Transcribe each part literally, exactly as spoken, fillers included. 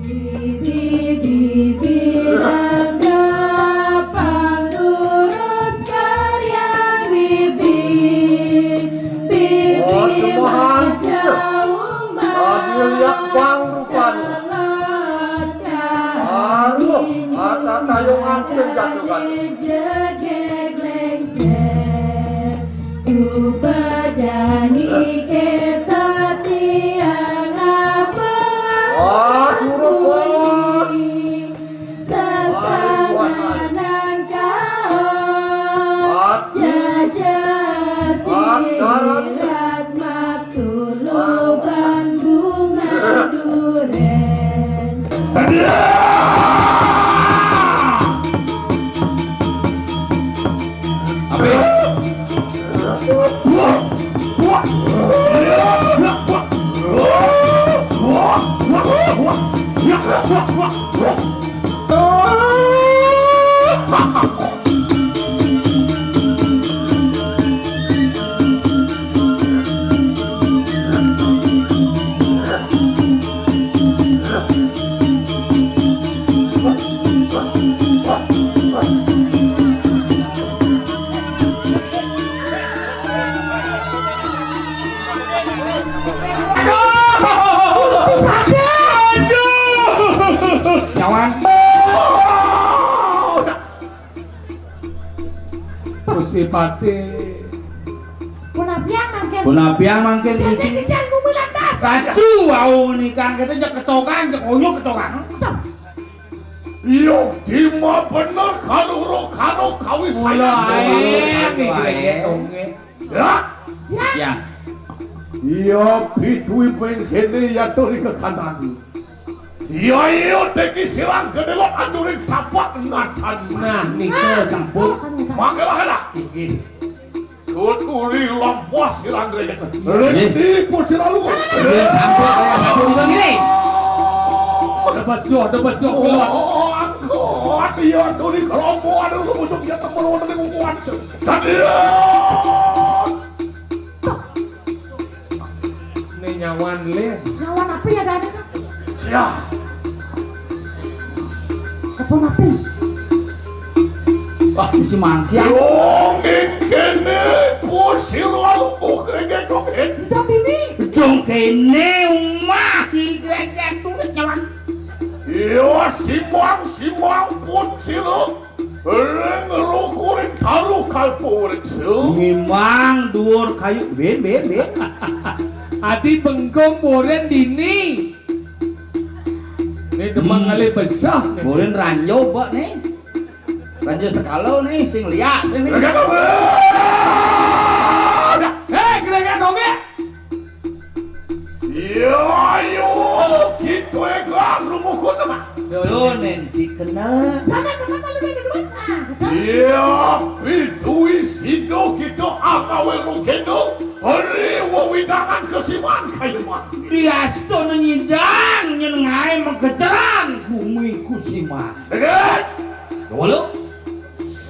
Bibi, bibi, angga pangurus karyang bibi. Bibi, oh, cuma hancur. Majauh. Lagi liak bang rupanya. Aduh, mata tayung hancur jatuh kan. Jegeg lengser. Suba jani kita tiang apa? Wah, suruh, wah. Sasanganan kaon. Wah. Jaja. Wah, darat. Sirat matuluban bunga duren. Nyawan. Gusti Patih. Punapiang mangkin. Punapiang mangkin. Jadi Gusti. Kican bumi lantas. Sacu, wau nikang kita jek ketokan, jek onyok ketokan. Yuk, dima bener karo-karo kawisayan. Mula ae, ae, ae. Ya. Ya. Iya, pituwi pengkene ya turi kekandani. Iya, iya, teki silang kedelok anjuring tapak nacan. Nah, nika sampun. Mangga, mangga. Inggih. Tuturi lampah silang greget. Inggih. Resti pusira lugu. Inggih, sampun, sampun, inggih. Tebas doh, tebas doh, keluar. Oh, angkot, iya, turi kelompok, aduh, ujung ya, temen, wonten ing kukuhan. Dadian. Né nyawan, Lin. Nyawan apa ya, Dani? Siah. Sepon apa? Wah, misi mangkian. Dong kene, pusir lalu, oh, kerege kok, eh. Udah, Bibi. Dong kene, umah, di kerege tulis nyawan. Iya, simang, simang, pun sira. Ring rukuring taru kalpuriksa. Ngimang duur kayu. Bin, bin, bin. Adi bengkung purin dini. Ini demang hmm. Kali besah nih. Purin ranjau, Mbak, nih. Ranjau sekalo nih, sing liak sing nih. Hei, gerekan dong, ya. Iya, ayo, kita egang rumuhun mah. Tuh, nen, si kenal. Iya, pituwi sida kita agawe rugena, hari wewidangan kesiman kayuman. Diastun nyidang, nyen ngae mengkeceran, bumi kusiman. Deket. Coba lu.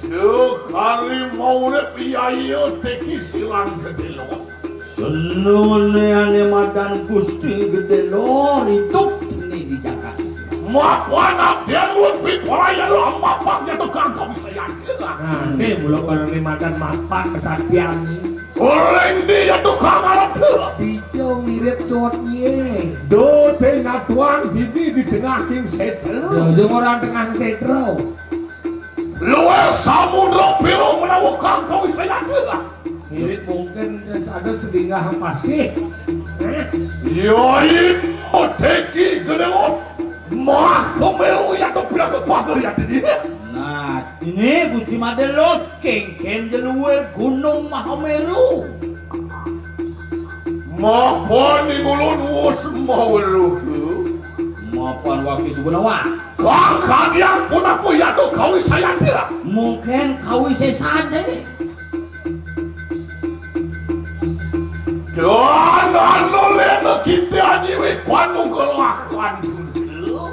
Sekali mau urip, iya, iya, teki silang gedelo. Senone ane madan Gusti Gedelo, idup ni di jagat. Mapan abdian wut piparaya lo, mapan nyetu kanggo bisa yakin lah. Nah, ini mula kono ni madan mapan kesatian ni. Orang dia tukang arep tu. Ijo mirip dot ye. Do te nyatuan dini di tengah king setro. Yo, yo orang tengah setro. Luwih samudra pira menawa kang kawisayada. Mirip mungkin terus ada sedingah pasih. Hah? Yai Odeki Gedewot. Maha Meru yang kebiasa pagar yang ini. Nah, ini Gusti Madelon kengken jeluwe Gunung Mahameru. Mapan ing ulun wus maweruh. Mapan waki sugunawa. Kang kadiang pun aku yatu kawisayanda. Mungkin kawisesan deh. Dan anu lena kita nyiwi panugrahan dulu.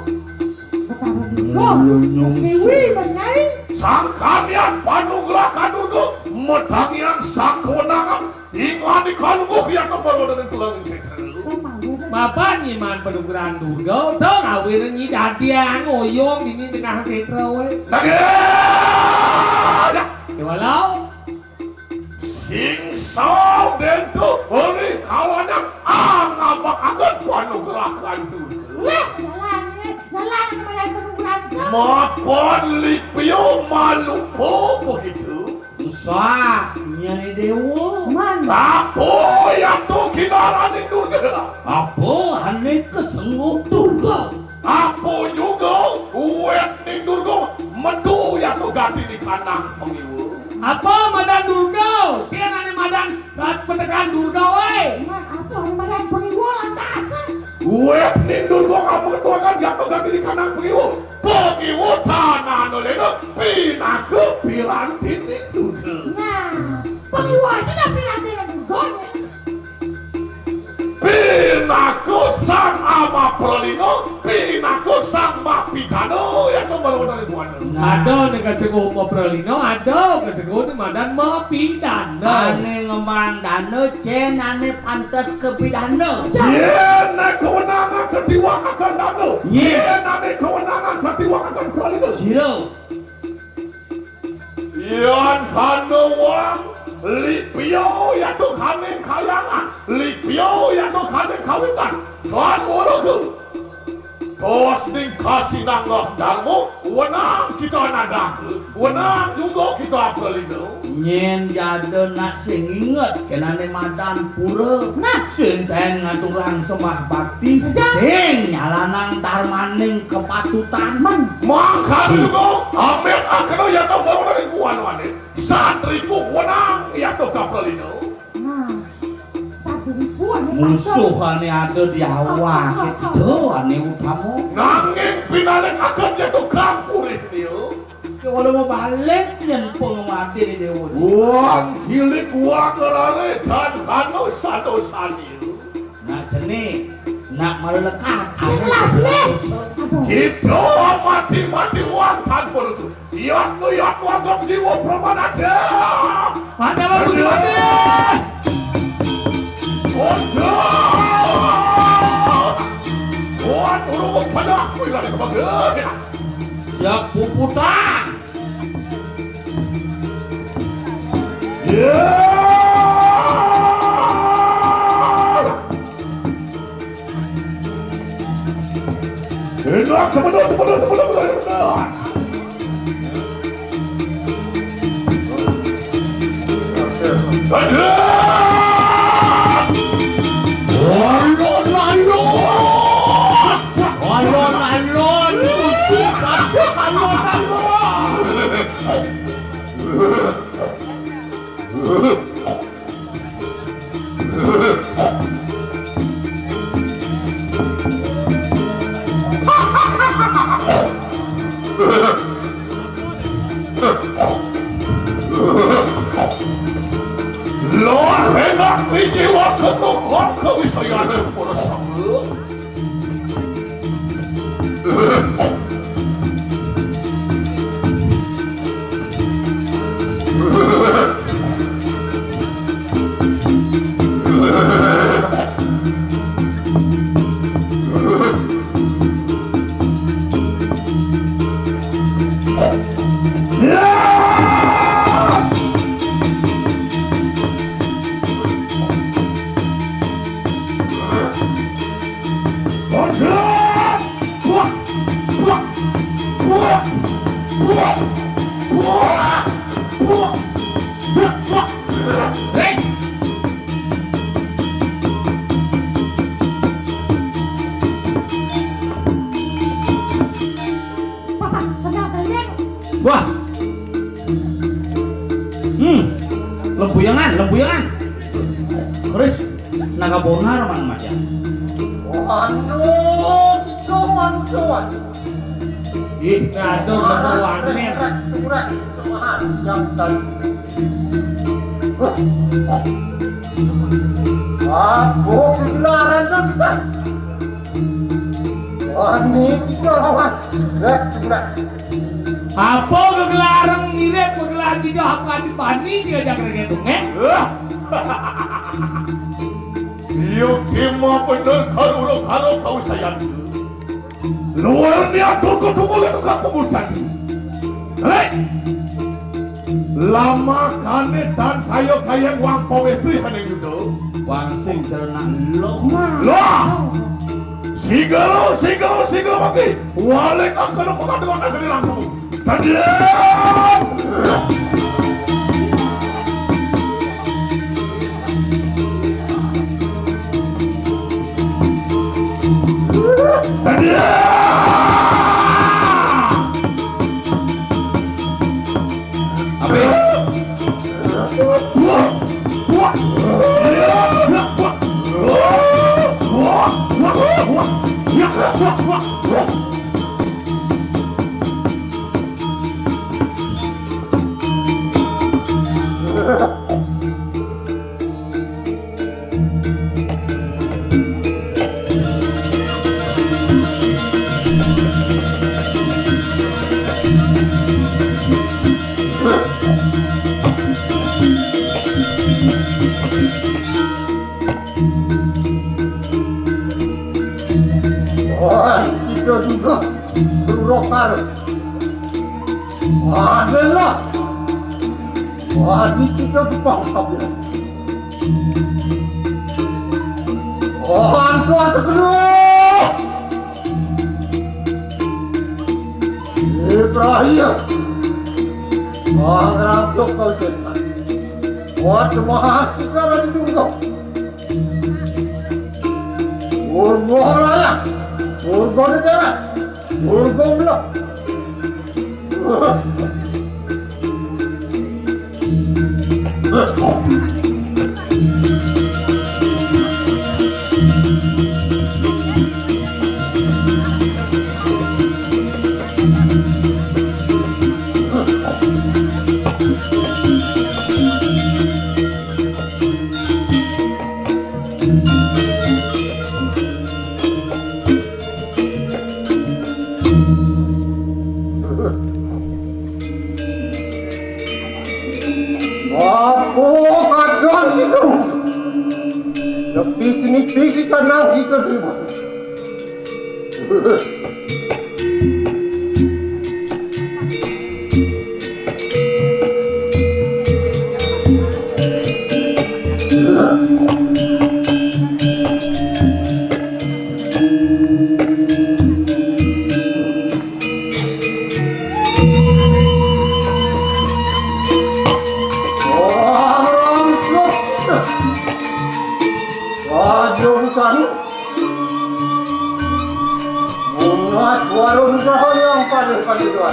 Betara dulu. Siwi menyai. Sangkanian panugrahan dulu. Metangian sangkewenangan. Ingat ikan muh yang kembali dari tulang setan. Apa nyiman panugrahan Durga? Tong awir nyi dadiang oyong dini tengah setra wé. Dadi. Ya walau. Sing sau dentu uli kawanan angabakaken panugrahan Durga. Lah, jalan, eh. Jalan, mana panugrahan Durga? Mapan lipio malupo begitu. Usah, nyane dewa. Man. Apa yatu kinaraning Durga? Apa ane kesengguh Durga? Apa juga uwet ning Durga metu yatu gati di kandang pangiwa? Apa madan Durga? Sing ane madan petekan Durga, wé. Man, apa ane madan pangiwa lantas? Uwet ning Durga ngametuaken yatu gati di kandang pangiwa. Pangiwa tanana lena pinaka pirantining Durga. Nah, pangiwa itu dah pirantining Durga, ya. Pinaka sang ama pralina, pinaka sang mapidana, ya to baru dari buana. Nah. Ada ning kasengguh mapralina, ada kasengguh ning madan mapidana. Ane ngembang dana, cén ane pantes kepidana. Yén ane kewenangan ketiwak akan dana. Yén. Yén ane kewenangan ketiwak akan pralina. Sira. Yan kana wang, lipia yatu kaning kayangan, lipia yatu kaning kawitan, tan woloku. Tos ning kasinanggah darma, wenang kita nandaka, wenang juga kita apralina. Nyén jada nak sing inget kenane madan pura. Nah. Sing ten ngaturang sembah bakti, sing nyalanang darmaning kepatutan. Men. Mangkana juga, amit akena yata bawana ring buana wane. Satriku wenang yata kapralina. Nah, satriku ane musuh ane ada di awak kita ane utama. Nanging pinalik akan yata kampurih dia. Kewala mau balik nyén pengmati di dewa. Wan cilik wan rare dan kanu satu sani. Nak cenik, nak malelekat. Sing lah, bleh. Aduh. Kita mati-mati wan tanpa rusuh. Yatnu, yatnu agam jiwa pramanada. Pada bagus mati. Aduh. Wan urung pada aku ilang kebagai. Siap puputan. Ya. Enak, teman-teman, teman-teman, teman-teman, teman-teman. Aduh. Alon-alon. Alon-alon. Alon-alon. Lor enak biji waktu kok kewisayan para sanggup. Papa, tenang saja. Wah. Hmm. Lembuyangan, lembuyangan. Keris naga bonar man maja. Anu, itu mantuan. Ih, kado mantuan. Rek, rek, rek, rek. Jantan. Aku kegilaran nonton. Wani kita lawan. Rek, rek. Apa gegelarem mirip gegelar kita apa dibani diajak reggae tungeng? Hah? Yukti ma bener karura karo kausayan. Luar niat tunggu-tunggu itu kamu busan. Hei! Lama kane dan kayo kayang wang pawestri hane yudo. Wang sing cerna lo. Lah! Sigalo, sigalo, sigalo maki. Walek akan pengaduan akan dilangsung. Tadi. Tadi. Apa? Wah, kita juga berurokar. Adalah. Wah, ini kita berpangkap ya. Wah, tuan kedua. Ibrahim. Wah, ngerangkuk kau, Sultan. Wah, cuma kita lagi tunggu. Urgo raya, urgo negara, urgo ulo. Apa kadang itu? Lebih sini, lebih sini, tenang, kita terima. Raja Bukani. Munas warung Raja yang pada pada dua.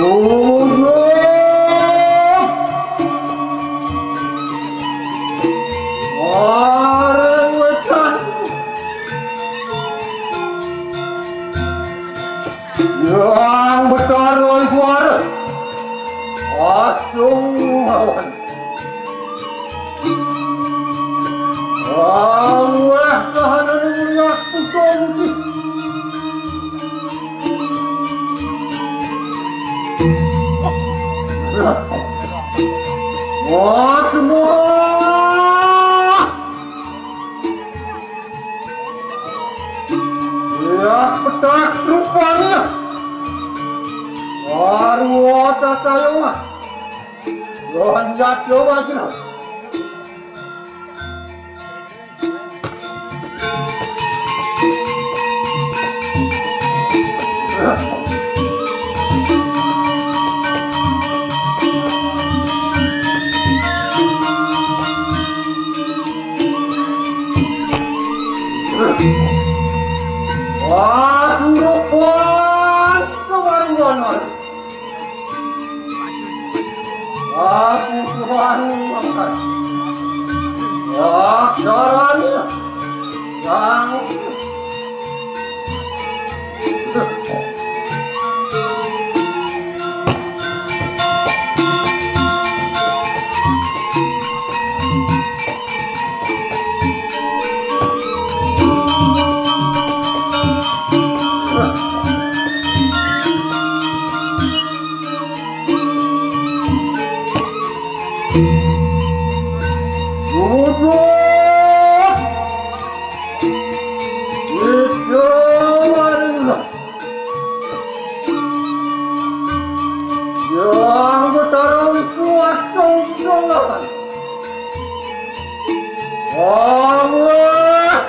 Buyur. Maring wetan. Yang Betara Iswara. Asung mawon. Aweh kahanane mulia putra putri. Wah, semua. Ya, petak rupanya. Baru otak saya mah. Loncat coba kira. Wah, surupan kemarin. Aku Tuhan makan. Aksaranya yang Duduk. Itu marilah. Yang Betara Wisnu Agung Jonggalan. Allah.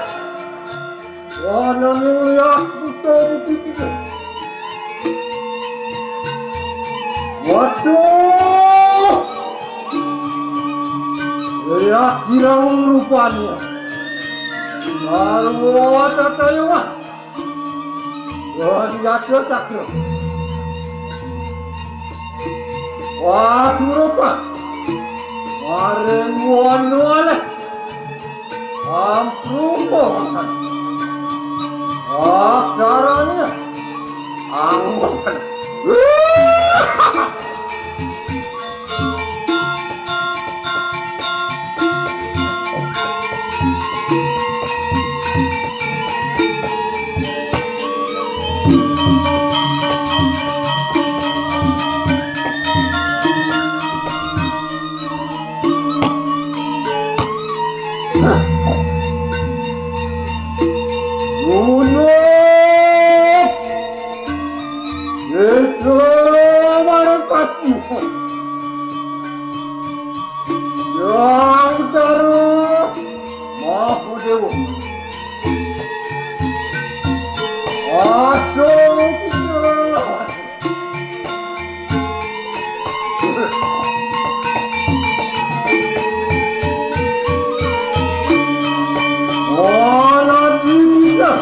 Wana niliak buta bukit itu. Waduh. Liak girang rupanya. Lalu ada tayangan. Wah, lihat cakra. Wah, surupa. Maring wana alih. Ampun, aksaranya. Ampun. Ngono. Itu marang pati. Yang Betara Mahadewa. Aduh, kita. Ana dina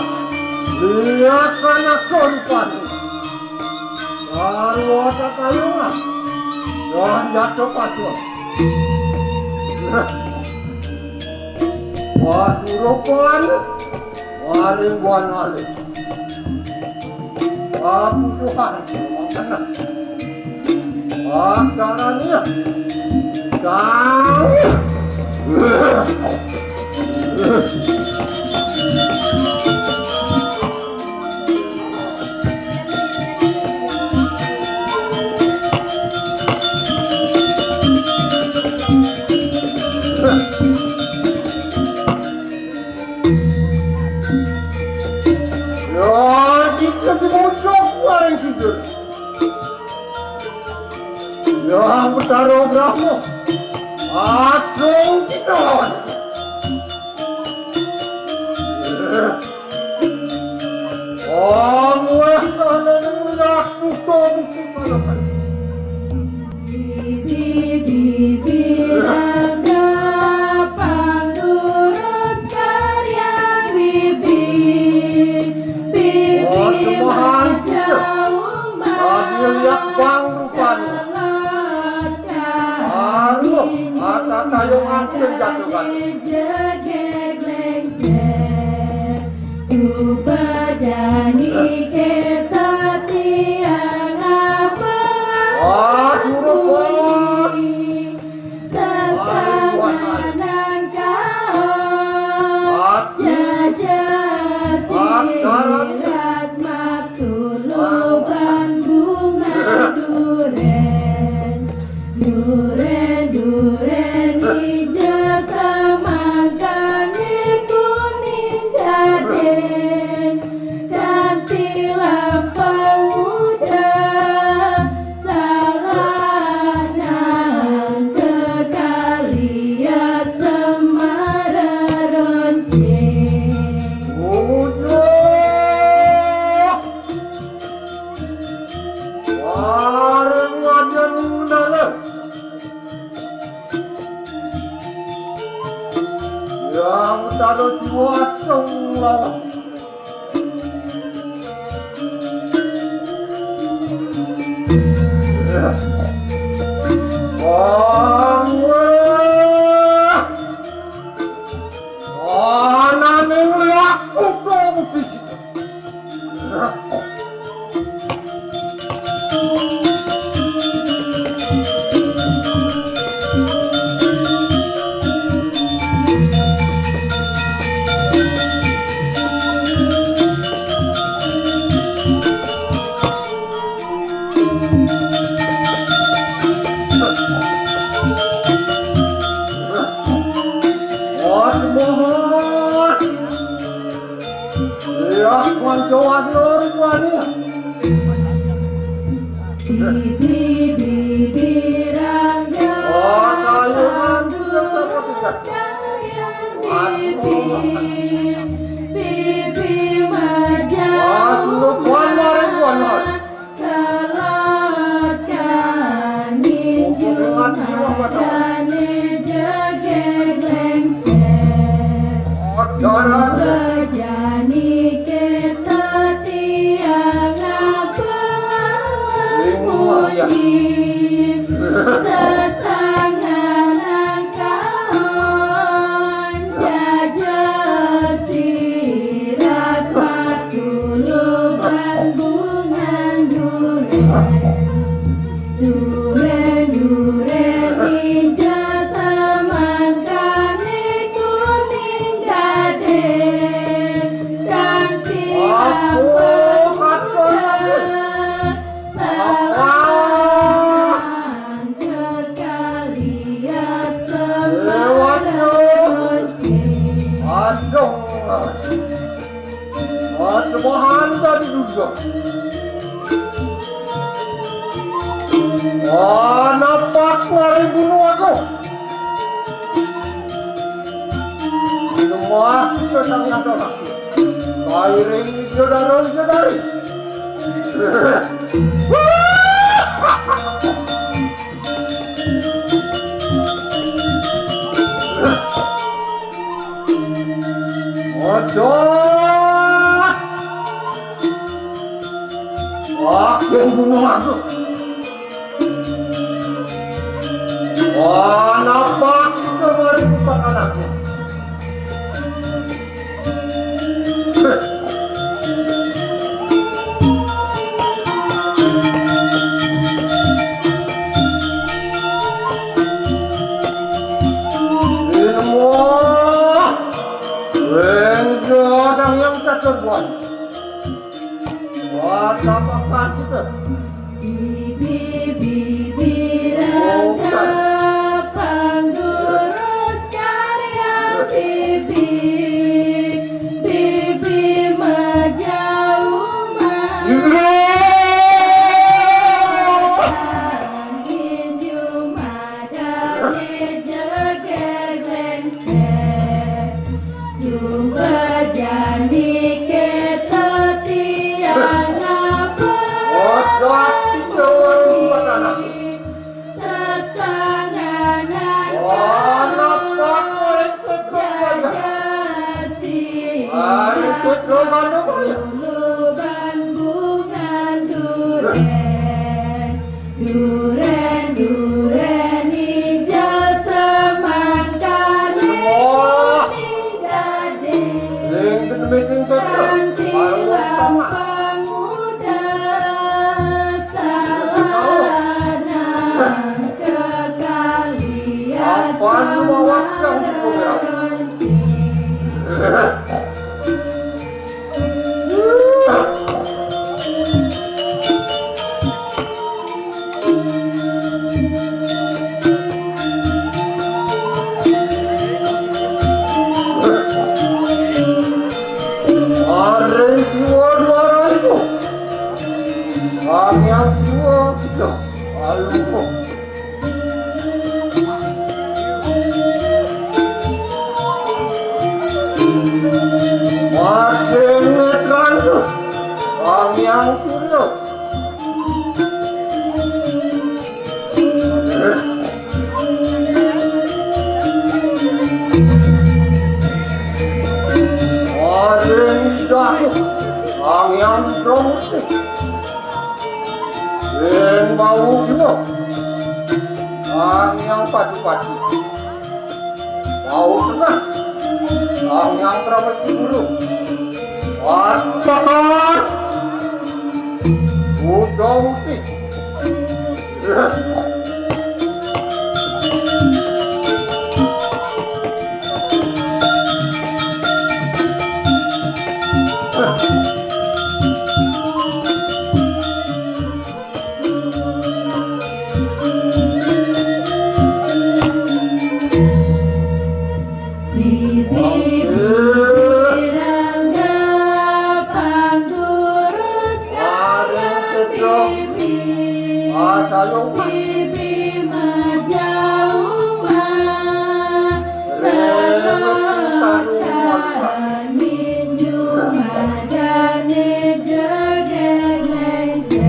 liakana korban. Sarwa tatayungan dan jatuh patuh. Pasurupan maring buan alih. Kabutuhan makana. Aksaranya. Kau. Ya, kita dibujuk bareng kita. Yang Betara Brahma, agung kita lawan. Wong wis ana ning laku to mesti kalawan. Bibi, bibi, angga pangurus karya bibi. Bibi, oh, cuma hancur. Majauh. Tadi lihat bang rupanya. Anu, mata kayu hancur jatuh kan. Subajani kita tiang apa? Ah, suruh, Bos. Sesanganan kau. Aku. Jajah sirat matuluban bunga duren. Duren, duren, ijo semangkane kuning jaden, kanti lampeng muda, salah nang kekalia semara ronceng. Muda. Warung wajan mendalam. Yang taruh jiwa aseng lawan. Wah, wah. Wah, mohon. Iya, mancoan lor wani. Bibi, bibi rangga. Oh, kayu nanti. Bibi, bibi majau. Wah, lu kuan lor, kuan lor. Kelot kani Jumat kani jegeg lengser. Bejani kita tiang apa munyi. Sesanganan kaon jaja sirat matuluban bungan duren. Duren, duren ija samangkane kuning gade, kanti ampun muda, sawangan kekalia semara ronce. Aduh. Ada bahan tadi juga. Wah, napak ngari bunuh aku. Semua kita yang ada. Kairing saudara-saudari. Masuk. Wah, yang bunuh aku. Wah, napak kita mari bukan anaknya. Ilmu. Wenggo yang terbuat. Wah, tapakan kita. Bibi, bibi rangga pangurus karya bibi, bibi majau. Iya. Inju madane jegeg lengser. Subajani keto tiang apa? Wah, sakti jawa rumah anak. Sasanganan. Wah, napa kau itu? Jajasi. Ayo, ikut dulu, mana boleh? Luban bungan duren. Duren, duren ija semangkane kuning gade. Kanti lampang uda salana kekalian semara ronce. Areng siwa dua ratus. Anyar siwa tiga. Aluh. Makin netran tuh. Anyar surya. Aring Dayu, Angyan Pramukti. Ring Bawu Kiwa, Angyan Pasupati. Bawu Tengah, Angyan Pramukti Guru. Antakan! Udah, Uti. Bibi, bibi, rangga pangurus kalian, bibi. Bibi majauh mah, ninju madane jegegese.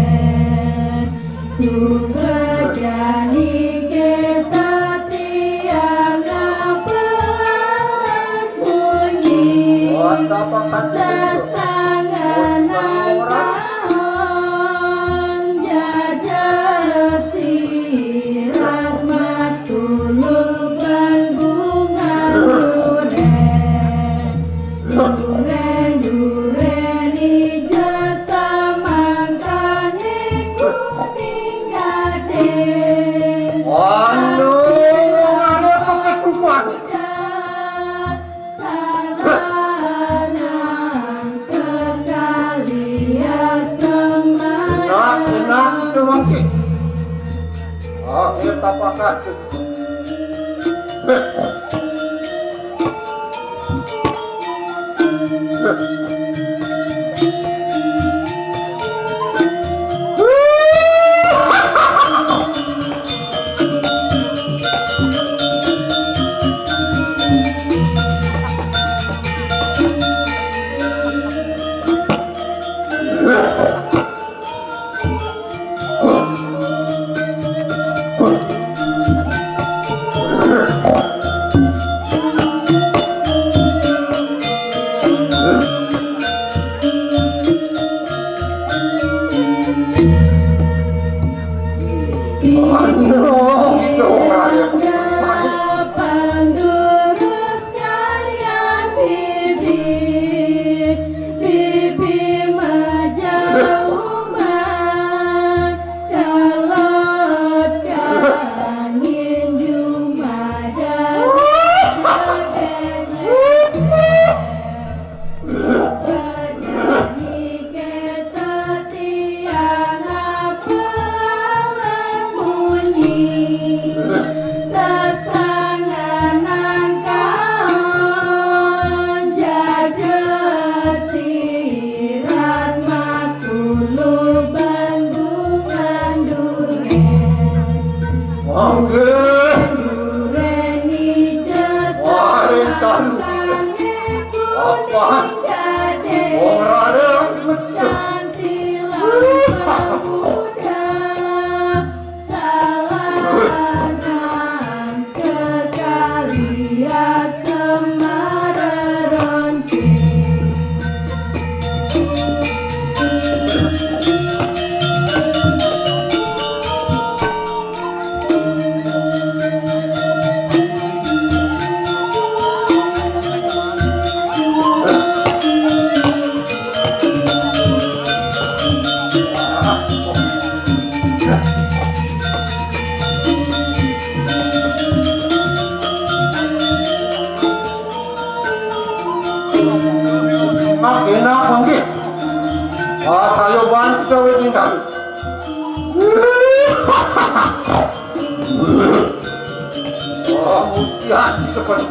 Suba jani kita tiang apalan bunyi. Sasanganan taun jaja sirat matuluban bunga duren. Duren-duren ija samangkane kuning gading. Anu, ada apa kesukuan? Salanang kekali asem. Enak, enak, itu mangke. Oke, tapakan. Pandurus kalian bibi, bibi majauh mah, kalot kangin jumadan. Sukajani kita tiang apalan munyi, sasanganan kaon jaja sirat matuluban bungan duren. Oke. Duren ija samangkane kuning gading. Ora ada yang betul. Kanthi lampah muda salanang kekali asem mareroncing. Enak, enak, mangke. Ah, saya bantu gawe tinggal. Wah, mutian di depan.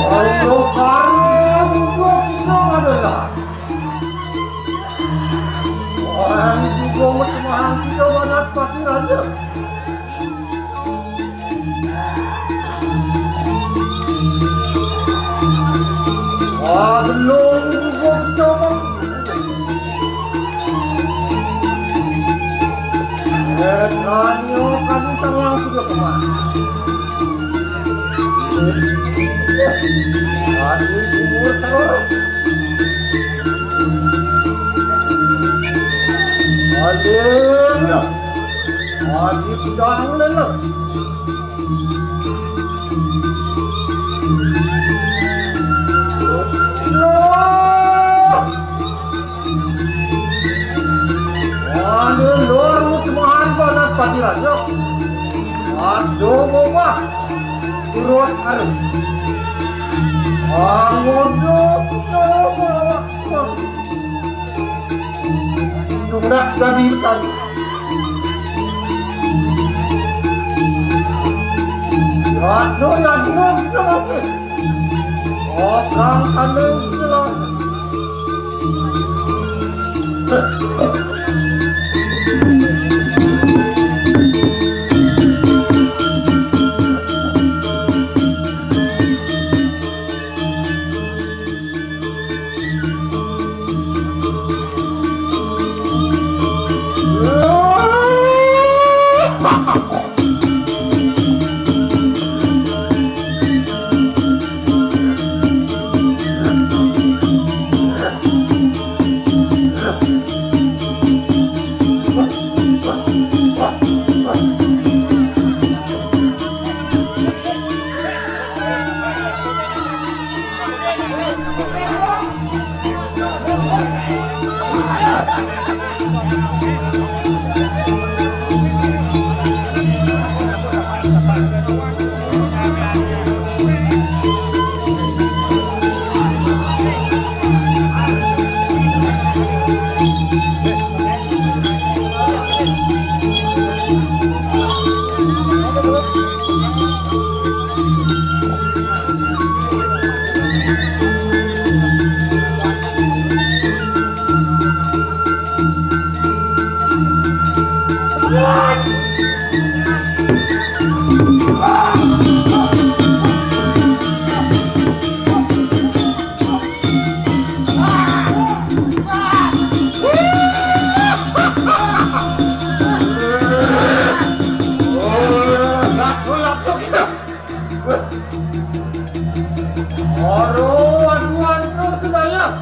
Ayo, karung, goblok adalah. Orang itu banget mahal kita banget pasti raja. Wah, belum juga coba. Eh, Ranyo, kamu tengah sudah kemana? Aduh, umur terus. Aduh, aduh, udah anglen lah. Aduh, lor, lu cuma harga dan padi aja. Aduh, gua mah. Turun arep. Angono, angono. Nunggak dan intan. Yadno, yadno, yadno. Orang kandung celana. Aduh, aduh, aduh, sebanyak.